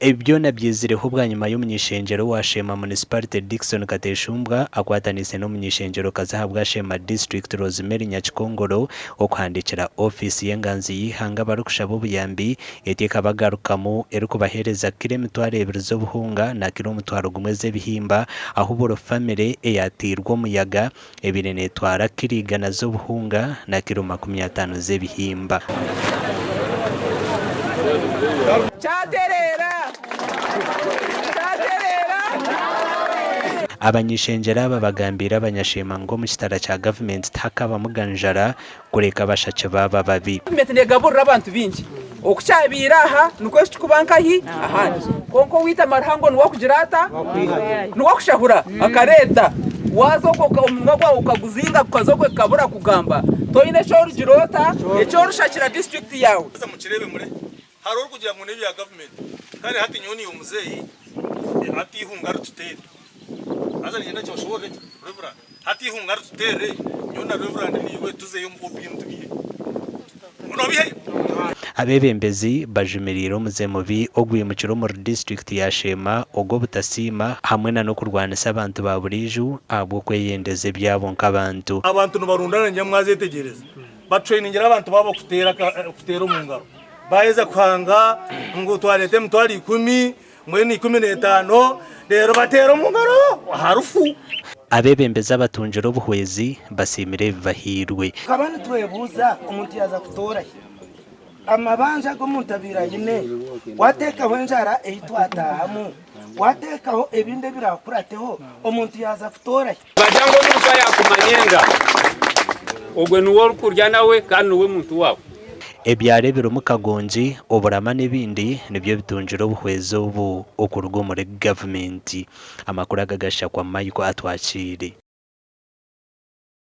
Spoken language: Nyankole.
Ebi byona byizireho bwanyima y'omuny'ishengyero wa Sheema Munisiparite Dickson Kateshumbwa akwataniise n'omuny'ishengyero-kazi ahabwa Sheema Disiturikiti Rosemary Nyakikongoro okuhandiikira ofiisi y'enganzi y'eihanga barikushaba obuyambi etyo ekabagarukamu erikubaheereza kiro 2000 z'obuhunga na kiro 1000 z'ebihimba ahu buri famire eyateirwe omuyaga ebaire neetwara kiro 100 z'obuhunga na kiro 50 z'ebihimba. Kyatereera! Kyatereera! Abany'ishengyero aba bagambiire abanyasheema ngu omu kitara kya gavumenti tihakabamuga njara kureka abashaki baaba babi. Gavumenti negaburira abantu baingi. Oku kyabaire aha nikwo kirikuba nkahi ahandi. Kwonka owaitu amaruhango niwe arikugira ata? Niwe arikushahura akareeta. Waaza okwo omunwa gwawe okaguzinga gukaza okwo kukabura kugamba, toine eki origira ota? Eki orishakira disiturikiti yaawe. Haza mukireebe mure hariho orikugira ngu n'ebya gavumenti kandi hati nyowe niiwe muzeeyi hati eihunga rituteere haza niinyenda kyoshoboorore gye Reverand hati eihunga rituteere nyowe na Reverand naiwe tuzeyo omu OPM tubihe nobihayo? Abeebembezi bajumiriire omuze mubi ogwimukire omuri disiturikiti ya Sheema ogw'obutasiima hamwe na n'okurwanisa abantu ba buriijo ahabw'okweyendeza ebyabo nk'abantu. Abantu nibarundana nyamwazetegyereza. Batrainingira abantu baabo kuteera kuteera omu ngaro. Baaheza kuhanga ngu twareeta 100,000 mbwenu 15 reero bateera omu ngaro aha rufu. Abeebembezi abatungire obuhwezi basiimire ebi bahairwe. Tukaba nitwebuuza omuntu yaaza kutoora hi? Amabanja agu omuntu abaire aine, waateekaho enjara ei twataahamu, waateekaho ebindi ebiraakurateho, omuntu yaaza kutoora hi? Bagira ngu omuntu ayaakumanyenga, ogwo niwe orikurya nawe kandi niwe muntu waawe. Ebyaro ebirimu Kagongi, Oburama n'ebindi nibyo bitungire obuhwezi obu okuruga omuri gavumenti. Amakuru aga gashakwa Michael Atwakiire.